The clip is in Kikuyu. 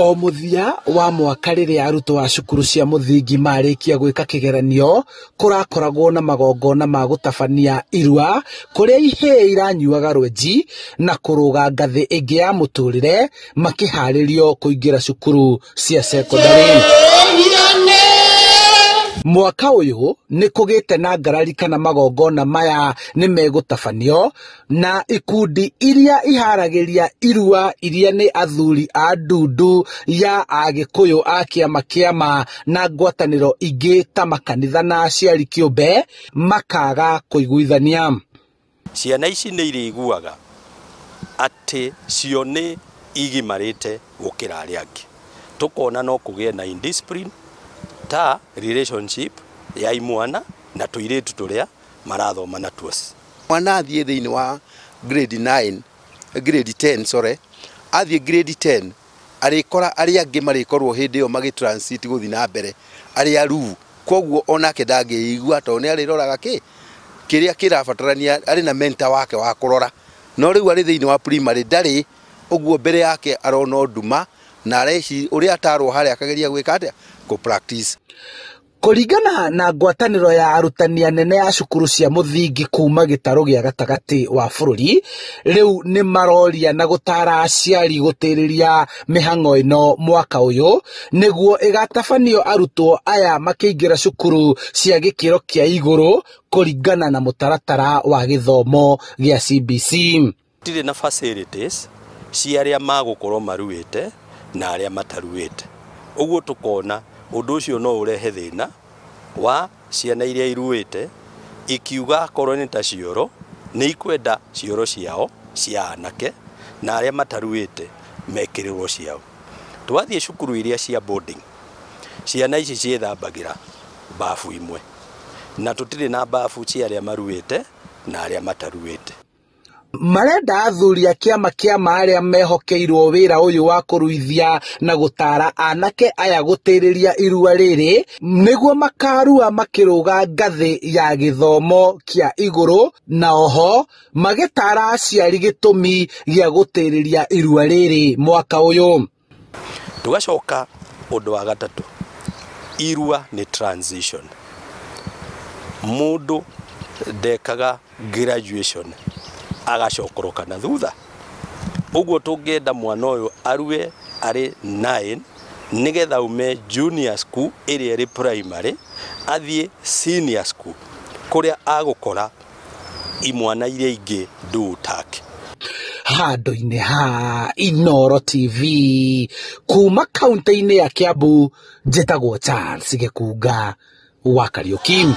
O mũthia wa mwaka rĩrĩa arutwo a cukuru cia mũthingi marĩkia gwĩka kĩgeranio, kũrakoragwo na magongona ma gũtabania irua kũrĩa ihĩĩ iranyuaga rwenji na kũrũga ngathĩ ĩngĩ ya mũtũrĩre makĩharĩrio kũingĩra cukuru cia cekondarĩ. Mwaka ũyũ nĩ kũgĩte na ngarari kana magongona maya nĩ megũtabanio na ikundi iria iharagĩria irua iria nĩ athuri a ndundu ya Agĩkũyũ a kĩama kĩama na ngwatanĩro ingĩ ta makanitha na aciari kĩũmbe makaga kũiguithania. Ciana ici nĩ irĩiguaga atĩ cio nĩ igimarĩte gũkĩra arĩa angĩ, tũkona no kũgĩe na indiscipline ta relationship ya imwana na tũirĩtu tũrĩa marathoma natuo. Mwana athiĩ thĩinĩ wa grade 9, grade 10, sorry, athiĩ grade 10 arĩkora arĩa angĩ marĩkorwo hĩndĩ ĩyo magĩ transit gũthiĩ na mbere arĩa ruu, koguo onake ndangĩigua tondũ nĩ arĩroraga kĩ kĩrĩa kĩrabatarania, arĩ na mentor wake wa kũrora, no rĩu arĩ thĩinĩ wa primary ndarĩ ũguo, mbere yake arona nduma na areci ũrĩa atarwo harĩa akageria gwĩka atĩa kũ practice. Kũringana na ngwatanĩro ya arutani anene a cukuru cia mũthingi kuma gĩtarũ gĩa gatagatĩ wa bũrũri, rĩu nĩ maroria na gũtara aciari gũtĩrĩria mĩhang'o ĩno mwaka ũyũ nĩguo ĩgatabanio arutwo aya makĩingĩra cukuru cia gĩkĩro kĩa igũrũ kũringana na mũtaratara wa gĩthomo gĩa CBC. Gũtirĩ na facilities cia arĩa magũkorwo maruĩte na arĩa mataruĩte, ũguo tũkona ũndũ ũcio no ũrehe thĩna wa ciana iria iruĩte ikiuga akorwo nĩ ta cioro nĩ ikwenda cioro ciao cia anake na arĩa mataruĩte mekĩrĩrwo ciao. Twathiĩ cukuru iria cia boarding, ciana ici ciĩthambagĩra bafu imwe na tũtirĩ na bafu cia arĩa maruĩte na arĩa mataruĩte. Marenda athuri a kĩama kĩama arĩa mehokeirwo wĩra ũyũ wa kũruithia na gũtara anake aya gũtĩrĩria irua rĩrĩ nĩguo makarua makĩrũga ngathĩ ya gĩthomo kĩa igũrũ, na oho magĩtara aciari gĩtũmi gĩa gũtĩrĩria irua rĩrĩ mwaka ũyũ. Tũgacoka ũndũ wa gatatũ, irua nĩ transition. Mũndũ ndekaga graduation agacokoroka na thutha, ũguo tũngĩenda mwana ũyũ arue arĩ 9 nĩgetha ume junior school ĩrĩa ĩrĩ primary athiĩ senior school kũrĩa agũkora imwana iria ingĩ nduu take. Handũ-inĩ ha Inooro TV kuma kaunti-inĩ ya Kiambu, njĩtagwo Charles Gĩkunga wa Kariũki.